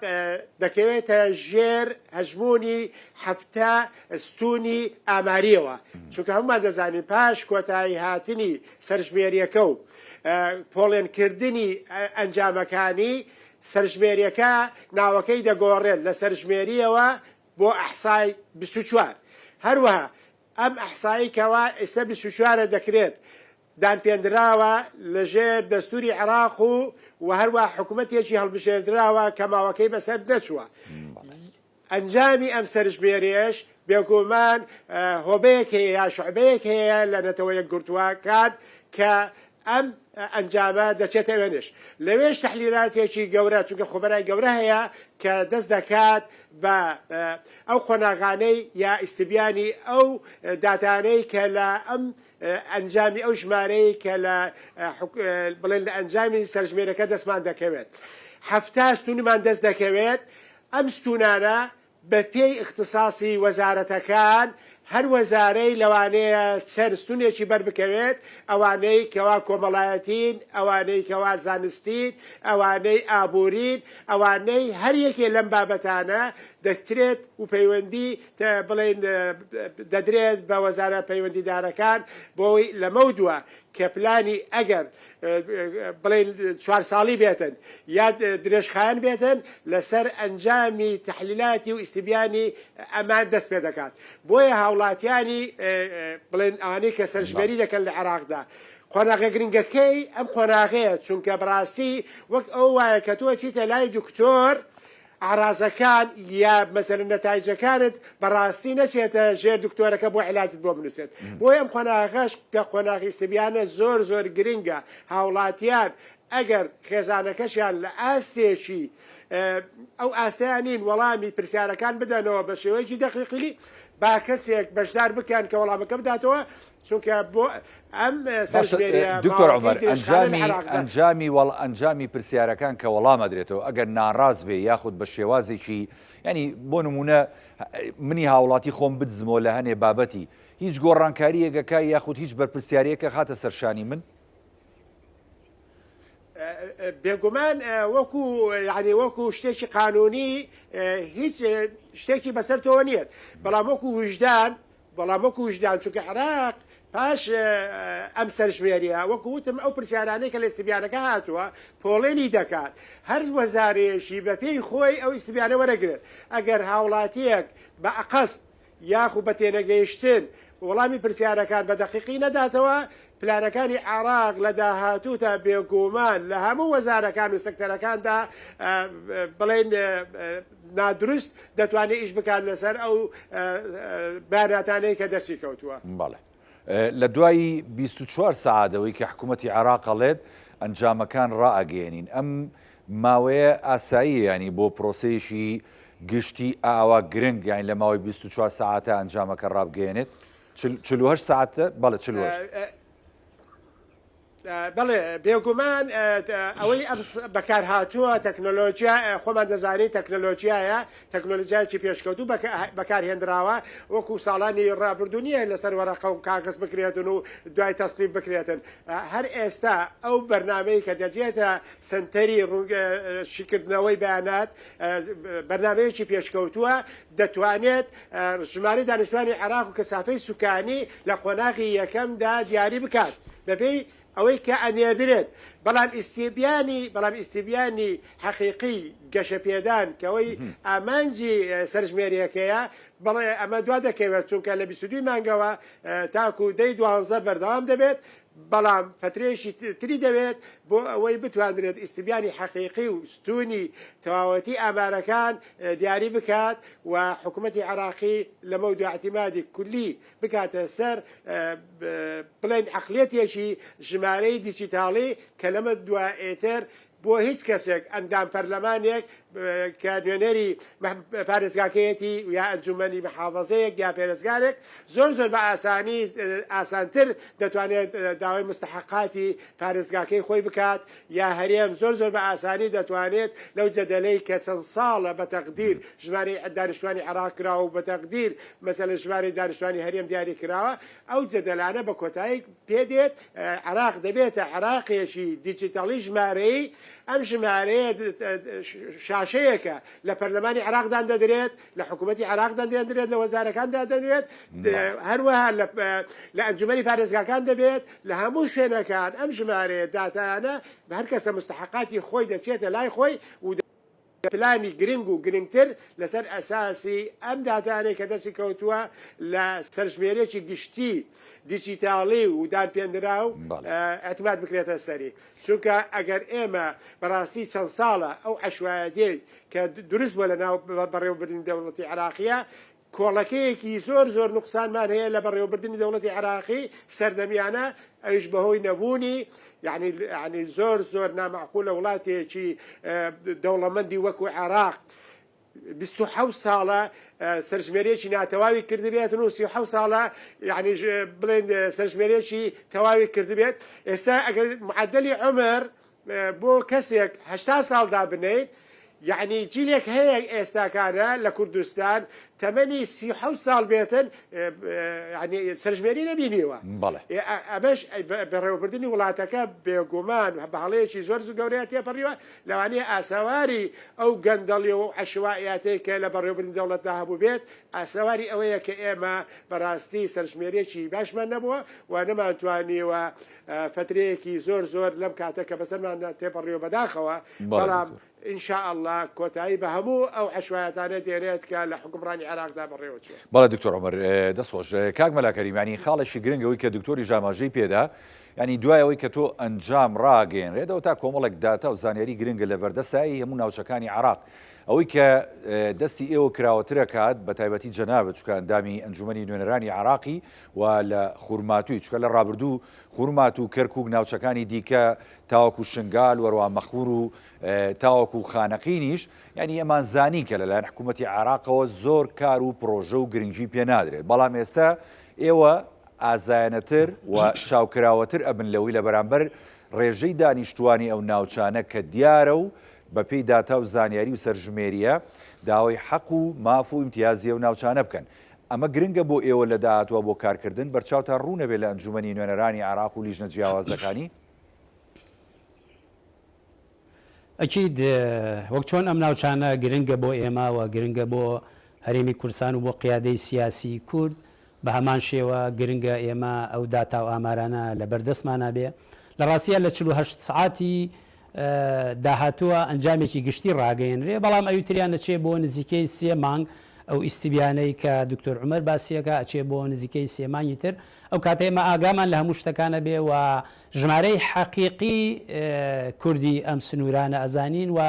دەکەوێتە ژێر هەژموونی 70 ستوونی ئامارییەوە، چونکە هەموومان دەزانین پاش کۆتایی هاتنی سەرژمێرییەکە و پۆڵێنکردنی ئەنجامەکانی، سەرژمێرییەکە ناوەکەی دەگۆڕێت لە سەرژمێرییەوە بۆ ئەحسای 24. هەروەها ئەم ئەحسایی کەوا ئێستا 24 ە دەکرێت دانپێندراوە لەژێر دەستوری عێراق و و هەروەها حکومەتێکی هەڵبژێردراوە کە ماوەکەی بەسەر نەچووە. ئەنجامی ئەم سەرژمێریەش بێگومان هۆبەیەک هەیە یا شوعبەیەک هەیە لە نەتەوە یەکگرتووەکان کە ئەم ئەنجامە دەچێتە ئەوێنش لەوێش تەحلیلاتێکی گەورە چونکە خوبەرای گەورە هەیە کە دەست دەکات بە ئەو قۆناغانەی یا ئیستبیانی ئەو داتانەی کە لە ئەم ئەنجامی ئەو ژمارەی کە لە بڵێن لە ئەنجامی سەرژمێرەکە دەستمان دەکەوێت 70 ستونمان دەست دەکەوێت ئەم ستوونانە بە پێی ئیختساسی وەزارەتەکان هەر وەزارەی لەوانەیە چەند ستونێکی بەر بکەوێت، ئەوانەی کەوا کۆمەڵایەتین، ئەوانەی کەوا زانستین، ئەوانەی ئابوورین، ئەوانەی هەر یەکێ لەم بابەتانە دەکترێت و پەیوەندی بڵێین دەدرێت بە وەزارە پەیوەندیدارەکان بۆی لەمەودوا کە پلانی ئەگەر بڵێین چوار ساڵی بێتن یا درێژخایەن بێتن لەسەر ئەنجامی تەحلیلاتی و ئیستیبیانی ئەمان دەست پێ دەکات بۆیە هاوڵاتیانی بڵێن ئەوانەی کە سەرژمێری دەکەن لە عێراقدا قۆناغە گرنگەکەی ئەم قۆناغەیە چونکە بەڕاستی وەک ئەو وایە کە تۆ چیتە لای دکتۆر ئاڕازەکان یا مەسەلەن نەتایجەکانت بەڕاستی نەچێتە ژێر دکتۆرەکە بۆ عیلاجت بۆ بنووسێت بۆیە ئەم قۆناغەش کە قۆناغی سبیانە زۆر زۆر گرنگە هاوڵاتیان ئەگەر خێزانەکەشیان لە ئاستێکی ئەو ئاستیان نین وەڵامی پرسیارەکان بدەنەوە بە شێوەیەکی دەقیقی با کەسێک بەشدار بکەن کە وەڵامەکە بداتەوە چونکە بۆ ئەم سەرژمێریە دکتۆر عومەر ماوەکەی درێژخایەنە لە ئەنجامی عێراقدا. ئەنجامی وەڵ ئەنجامی پرسیارەکان کە وەڵام ئەدرێتەوە ئەگەر ناڕاست بێ یاخود بە شێوازێکی یانی بۆ نمونە منی هاوڵاتی خۆم بدزمەوە لە هەنێ بابەتی هیچ گۆڕانکاریەک ئەکا یاخود هیچ بەرپرسیاریەک ئەخاتە سەر شانی من؟ بێگومان وەکو یعنی وەکو شتێکی قانونی هیچ شتێکی بەسەر تۆوە نییە بەڵام وەکو وژدان بەڵام وەکو ویژدان چونکە عێراق پاش ئەم سەرژمێریە وەکو وتم ئەو پرسیارانەی کە لە ئیستبیانەکە هاتووە پۆڵێنی دەکات هەر وەزارەیەکی بەپێی خۆی ئەو ئیستبیانە وەرەگرێت ئەگەر هاوڵاتیەک بە ئەقەست یاخو بە تێنەگەیشتن وەڵامی پرسیارەکان بە دەقیقی نەداتەوە پلانەکانی عێراق لە داهاتووتا بێگومان لە هەموو وەزارەکان و سەکتەرەکاندا بڵێن نادروست دەتوانێت ئیش بکات لەسەر ئەو بەیاناتانەی کە دەستی کەوتووە. بەڵێ. لە دوای 24 سەعات ئەوەی کە حکوومەتی عێراق ئەڵێت ئەنجامەکان ڕائەگەیەنین ئەم ماوەیە ئاساییە یانی بۆ پرۆسەیەکی گشتی ئاوا گرنگ یانی لە ماوەی 24 سەعاتە ئەنجامەکە ڕابگەیەنێت؟ 48 سەعاتە؟ بەڵێ 48. بەڵێ بێگومان ئەوەی ئەم بەکارهاتووە تەکنۆلۆژیا خۆمان دەزانین تەکنۆلۆژیایە تەکنۆلۆژیایەکی پێشکەوتوو بەکارهێنراوە وەکو ساڵانی ڕابردوو نییە لەسەر وەرەقە و کاغز بکرێتن و دوای تەسنیف بکرێتن هەر ئێستا ئەو بەرنامەی کە دەچێتە سنتەری شیکردنەوەی بەیانات بەرنامەیەکی پێشکەوتووە دەتوانێت ژمارەی دانیشتوانی عێراق و کەسافەی سوکانی لە قۆناغی یەکەمدا دیاری بکات بەپێی ئەوەی کە ئەنێردرێت، بەڵام ئیستیبیانی بەڵام ئیستیبیانی حەقیقی گەشەپێدان کە ئەوەی ئامانجی سەرژمێریەکەیە بەڵێ ئەمە دوا دەکەوێت چونکە لە 22 مانگەوە تاکو دەی دوانزە بەردەوام دەبێت بەڵام فەترەیەکی تری دەوێت بۆ ئەوەی بتواندرێت ئیستبیانی حەقیقی و ستونی تەواوەتی ئامارەکان دیاری بکات و حکوومەتی عێراقی لەمەودوا ئیعتیمادی کولی بکاتە سەر بڵێن عەقلیەتێکی ژمارەی دیجیتاڵی کە لەمە دوا ئێتر بۆ هیچ کەسێک ئەندام پەرلەمانێک کە نوێنەری پارێزگاکەیەتی یا ئەنجومەنی محافەزەیەک یا پێرێزگارێک زۆر زۆر بە ئاسانی ئاسانتر دەتوانێت داوای مستحقاتی پارێزگاکەی خۆی بکات یا هەرێم زۆر زۆر بە ئاسانی دەتوانێت لەو جەدەلەی کە چەند ساڵە بە تەقدیر ژمارەی دانیشتوانی عێراق کراوە و بە تەقدیر مەسەلەن ژمارەی دانیشتوانی هەرێم دیاری کراوە ئەو جەدەلانە بە کۆتایی پێ دێت عێراق دەبێتە عێراقێکی دیجیتاڵی ژمارەیی، ئەم ژمارەیە شاشەیەکە لە پەرلەمانی عێراق داندەدرێت، لە حکوومەتی عێراق دەندێندرێت، لە وەزارەکان دادەنرێت، هەروەها لە ئەنجومەنی پارێزگاکان دەبێت، لە هەموو شوێنەکان ئەم ژمارەیە داتایانە هەر کەسە مستحەقاتی خۆی دەچێتە لای خۆی و پلانی گرنگ و گرنگتر لەسەر ئەساسی ئەم داتایانەی کە دەستی کەوتووە لە سەرژمێریی گشتی دیجیتاڵی و دانپێنراو ئیعتماد بکرێتە سەری. چونکە ئەگەر ئێمە بەڕاستی چەند ساڵە ئەو عەشوایەتیەی کە دروست بووە لەناو بەڕێوەبردنی دەوڵەتی عێراقییە، کۆڵەکەیەکی زۆر زۆر نوقسانمان هەیە لە بەڕێوەبردنی دەوڵەتی عێراقی سەردەمیانە، ئەویش بەهۆی نەبوونی یانی یانی زۆر زۆر نامەعقولە وڵاتێکی دەوڵەمەندی وەکو عێراق 27 ساڵە سەرژمێریەکی ناتەواوی کردبێتن و 37 ساڵە یعنی بڵێن سەرژمێریەکی تەواوی کردبێت ئێستا ئەگەر معدلی عمر بۆ کەسێک 80 ساڵ دابنێیت. یەعنی جیلێک هەیە ئێستاکانە لە کوردستان تەمەنی 37 ساڵ بێتن یەعنی سەرژمێری نەبینیوە. بەڵێ. ئەمەش بەڕێوەبردنی وڵاتەکە بێگومان بە هەڵەیەکی زۆر گەورەیە تێپەڕیوە، لەوانەیە ئاسەواری ئەو گەندەڵی و عەشوائیاتەی کە لە بەڕێوەبردنی دەوڵەتدا هەبووبێت، ئاسەواری ئەوەیە کە ئێمە بەڕاستی سەرژمێرییەکی باشمان نەبووە و نەمانتوانیوە فەترەیەکی زۆر زۆر لەم کاتە کە بەسەرماندا تێپەڕیوە بەداخەوە، بەڵام ان شاء اللە کۆتایی بە هەموو ئەو عەشوایەتانە دێنێت کە لە حوکمڕانی عێراقدا بەڕێوە چووە. بەڵێ دکتۆر عومەر دەست خۆش. کاک مەلا کەریم یانی خاڵێکی گرنگ ئەوەی کە دکتۆریش ئاماژەی پێدا یانی دوای ئەوەی کە تۆ ئەنجام ڕاگەیەنرێت ئەوە تا کۆمەڵێک داتا و زانیاری گرنگە لە بەردەستای هەموو ناوچەکانی عێراق ئەوەی کە دەستی ئێوە کراوەترەکات بە تایبەتی جەنابت چونکە ئەندامی ئەنجومەنی نوێنەرانی عێراقی و لە خورماتووی چونکە لە ڕابردوو خورماتوو کەرکوک ناوچەکانی دیکە تاوەکو شنگال وەروا مەخور و تاوەکو خانەقینیش، یانی ئەمان زانی کە لەلایەن حکوومەتی عێراقەوە زۆر کار و پڕۆژە و گرنگی پێ نادرێت، بەڵام ئێستا ئێوە ئازایانەتر و چاوکراوەتر ئەبن لەوەی لە بەرامبەر ڕێژەی دانیشتووانی ئەو ناوچانە کە دیارە و بەپێی داتا و زانیاری و سەرژمێرییە داوای حەق و ماف و ئیمتیازی ئەو ناوچانە بکەن. ئەمە گرنگە بۆ ئێوە لە داهاتووە بۆ کارکردن، بەرچاوتان ڕوونەبێت لە ئەنجوومەنی نوێنەرانی عێراق و لیژنە جیاوازەکانی؟ ئەکید وەک چۆن ئەم ناوچانە گرنگە بۆ ئێمە و گرنگە بۆ هەرێمی کوردستان و بۆ قیادەی سیاسی کورد، بە هەمان شێوە گرنگە ئێمە ئەو داتا و ئامارانە لە بەر دەستمانا بێ. لە ڕاستیا لە 48 سەعاتی داهاتووە ئەنجامێکی گشتی ڕاگەیەنرێ، بەڵام ئەویتریان ئەچێ بۆ نزیکەی سێ مانگ، ئەو ئیستبیانەی کە دکتۆر عومەر باسی ئەکا ئەچێ بۆ نزیکەی سێ مانگی تر، ئەو کاتە ئێمە ئاگامان لە هەموو شتەکان ئەبێ و ژمارەی حەقیقی کوردی ئەم سنوورانە ئەزانین و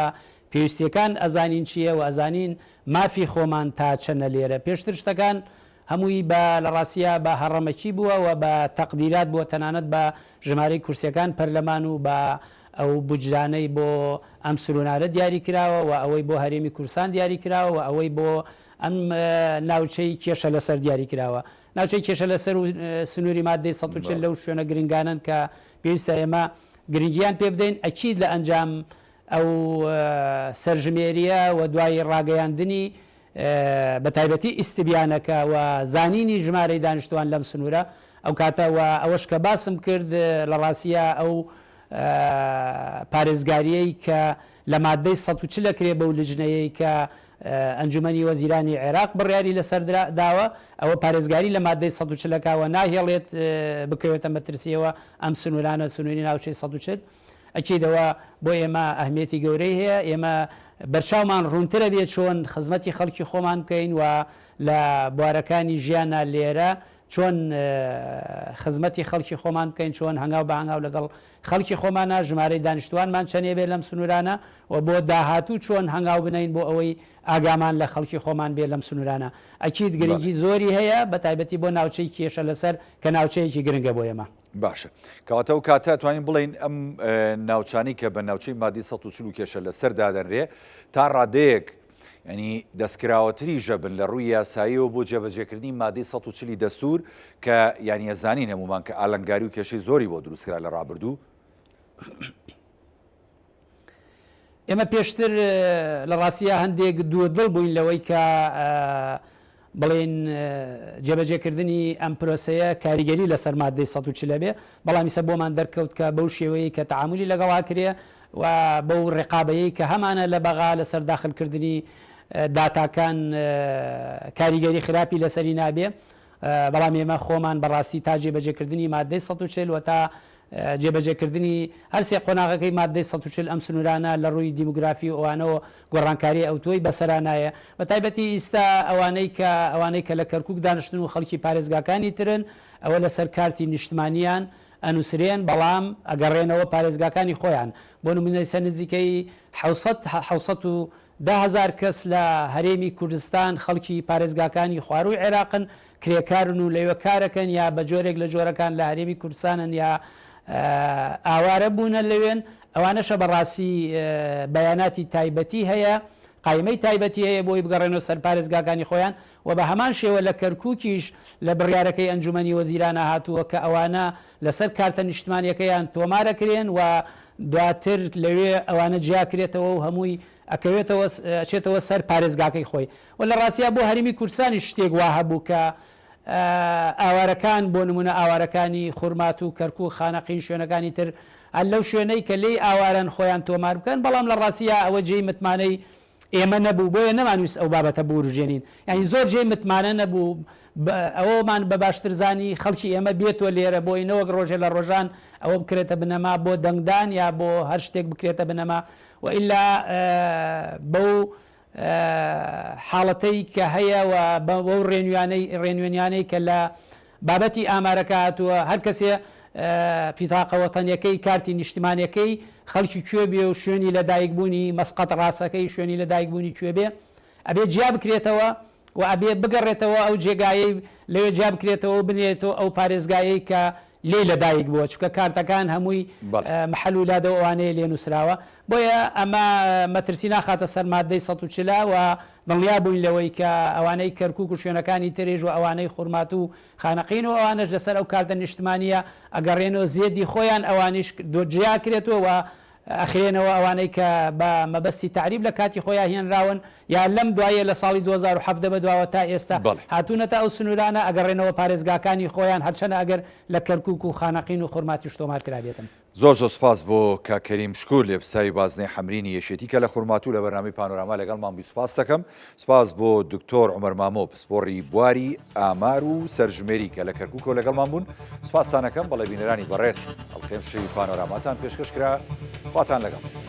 پێویستیەکان ئەزانین چیە و ئەزانین مافی خۆمان تا چەنە لێرە. پێشتر شتەکان هەمووی بە لە ڕاستیا بە هەڕەمەکی بووە و بە تەقدیرات بووە تەنانەت بە ژمارەی کورسیەکان پەرلەمان و بە ئەو بودجانەی بۆ ئەم سرونارە دیاری کراوە و ئەوەی بۆ هەرێمی کوردستان دیاری کراوە و ئەوەی بۆ ئەم ناوچەی کێشە لەسەر دیاری کراوە. ناوچەی کێشە لەسەر و سنووری ماددەی 140 لەو شوێنە گرنگانەن کە پێویستە ئێمە گرنگیان پێ بدەین، ئەکید لە ئەنجام ئەو سەرژمێرییە و دوای ڕاگەیاندنی بە تایبەتی ئیستبیانەکە و زانینی ژمارەی دانیشتووان لەم سنوورە ئەو کاتە و ئەوەش کە باسم کرد لە ڕاستیا ئەو پارێزگارییەی کە لە ماددەی 140 ئەکرێ بەو لجنەیەی کە ئەنجومەنی وەزیرانی عێراق بڕیاری لەسەر داوە، ئەوە پارێزگاری لە ماددەی 140 ئەکا و ناهێڵێت بکەوێتە مەترسییەوە ئەم سنوورانە، سنووری ناوچەی 140. ئەکید ئەوە بۆ ئێمە ئەهمیەتی گەورەی هەیە، ئێمە بەرچاومان ڕوونترە بێت چۆن خزمەتی خەڵکی خۆمان بکەین و لە بوارەکانی ژیانا لێرە چۆن خزمەتی خەڵکی خۆمان بکەین، چۆن هەنگاو بە هەنگاو لەگەڵ خەڵکی خۆمانا، ژمارەی دانیشتووانمان چەندێ بێت لەم سنوورانە و بۆ داهاتوو چۆن هەنگاو بنێین بۆ ئەوەی ئاگامان لە خەڵکی خۆمان بێت لەم سنوورانە. ئەکید گرنگی زۆری هەیە، بەتایبەتی بۆ ناوچەی کێشە لەسەر کە ناوچەیەکی گرنگە بۆ ئێمە. باشە کەواتە ئەو کاتە ئەتوانین بڵێین ئەم ناوچانەی کە بە ناوچەی مادی 140 کێشە لەسەر دادەنرێ تا ڕادەیەک ینی دەستکراوەتری ژەبن لە ڕووی یاساییەوە بۆ جێبەجێکردنی مادەی 140 دەستور کە یانە زانین هەمومان کە ئالنگاری و کێشەی زۆری بۆ دروستکرا لە ڕابردوو. ئێمە پێشتر لە ڕاستیا هەندێک دوودڵ بووین لەوەی کە بڵێین جێبەجێکردنی ئەم پرۆسەیە کاریگەری لەسەر مادەی 140 بێ، بەڵام ئیسە بۆمان دەرکەوت کە بەو شێوەیەی کە تەعامولی لەگەڵا کرێ و بەو ڕقابەیەی کە هەمانە لە بەغا لەسەر داخلکردنی داتاکان کاریگەری خراپی لەسەری نابێ. بەڵام ئێمە خۆمان بەڕاستی تا جێبەجێکردنی مادەی 140 و تا جێبەجێکردنی هەر سێ قۆناغەکەی ماددەی 140 ئەم سنوورانە لە ڕووی دیموگرافی و ئەوانەوە گۆڕانکاریی ئەوتۆی بەسەرا نایە بە تایبەتی ئیستا ئەوانەی کە ئەوانەی کە لە کەرکووک دانشتن و خەڵکی پارێزگاکانی ترن ئەوە لەسەر کارتی نیشتمانیان ئەنووسرێن بەڵام ئەگەڕێنەوە پارێزگاکانی خۆیان بۆ نموونە ئیستا نزیکەی حەوسەد حەوسەد و 10,000 کەس لە هەرێمی کوردستان خەڵکی پارێزگاکانی خوارووی عێراقن کرێکارن و لەوێ کارەکەن یا بە جۆرێک لە جۆرەکان لە هەرێمی کوردستانن یا ئاوارە بوونە لەوێن، ئەوانەشە بە ڕاستی بەیاناتی تایبەتی هەیە، قایمەی تایبەتی هەیە بۆی بگەڕێنەوە سەر پارێزگاکانی خۆیان و بە هەمان شێوە لە کەرکووکیش لە بڕیارەکەی ئەنجوومەنی وەزیرانە هاتووە کە ئەوانە لەسەر کارتە نیشتمانییەکەیان تۆمارەکرێن و دواتر لەوێ ئەوانە جیاکرێتەوە و هەمووی. ئەکەوێتەوە ئەچێتەوە سەر پارێزگاکەی خۆی و لە ڕاستیا بۆ هەرێمی کوردستانیش شتێک وا هەبوو کە ئاوارەکان بۆ نمونە ئاوارەکانی خورماتوو کەرکوک خانەقین شوێنەکانی تر هەر لەو شوێنەی کە لێی ئاوارەن خۆیان تۆمار بکەن بەڵام لە ڕاستیا ئەوە جێی متمانەی ئێمە نەبوو بۆیە نەمانویست ئەو بابەتە بوروژێنین یانی زۆر جێی متمانە نەبوو ئەوەمان بە باشتر زانی خەڵکی ئێمە بێتۆ لێرە بۆی نەوەک ڕۆژێ لە ڕۆژان ئەوە بکرێتە بنەما بۆ دەنگدان یا بۆ هەر شتێک بکرێتە بنەما و ئیلا بەو حاڵەتەی کە هەیە و بەو ڕێنویانەی ڕێنوێنیانەی کە لە بابەتی ئامارەکە هاتووە هەر کەسێ پیتاقە وەتەنیەکەی کارتی نیشتمانیەکەی خەڵکی کوێ بێ و شوێنی لەدایکبوونی مەسقەت ڕاسەکەی شوێنی لەدایکبوونی کوێ بێ ئەبێ جیا بکرێتەوە و ئەبێ بگەڕێتەوە ئەو جێگایەی لەوێ جیا بکرێتەوە و بنێتەوە ئەو پارێزگایەی کە لێی لەدایک بووە چونکە کارتەکان هەمووی محل و لادە و ئەوانەیە لێ نووسراوە بۆیە ئەمە مەترسی ناخاتە سەر ماددەی 140 و دڵنیا بووین لەوەی کە ئەوانەی کەرکوک و شوێنەکانی تریش و ئەوانەی خورماتوو و خانەقین و ئەوانەش لەسەر ئەو کارتە نیشتمانییە ئەگەڕێنەوە زێدی خۆیان ئەوانیش جیا کرێتەوە و ئەخرێنەوە ئەوانەی کە بە مەبەستی تەعریب لە کاتی خۆیا هێنراون یا لەم دواییە لە ساڵی 2017 بەدواوە تا ئێستا هاتوونەتە ئەو سنوورانە ئەگەڕێنەوە پارێزگاکانی خۆیان هەرچەنە ئەگەر لە کەرکوک و خانەقین و خورماتووش تۆمار کرابێتن. زۆر زۆر سوپاس بۆ کاک کەریم شکور لێپرسراوی بازنەی حەمرینی یەکێتی کە لە خورماتوو لە بەرنامەی پانۆراما لەگەڵمان بووی سوپاست دەکەم. سوپاس بۆ دکتۆر عومەر مامۆ پسپۆڕی بواری ئامار و سەرژمێری کە لە کەرکوکەوە لەگەڵمان بوون. سوپاستان ئەکەم. بەڵێ بینەرانی بەڕێز ئەڵقەی ئەمشەوی پانۆراماتان پێشکەش کرا. خواتان لەگەڵ.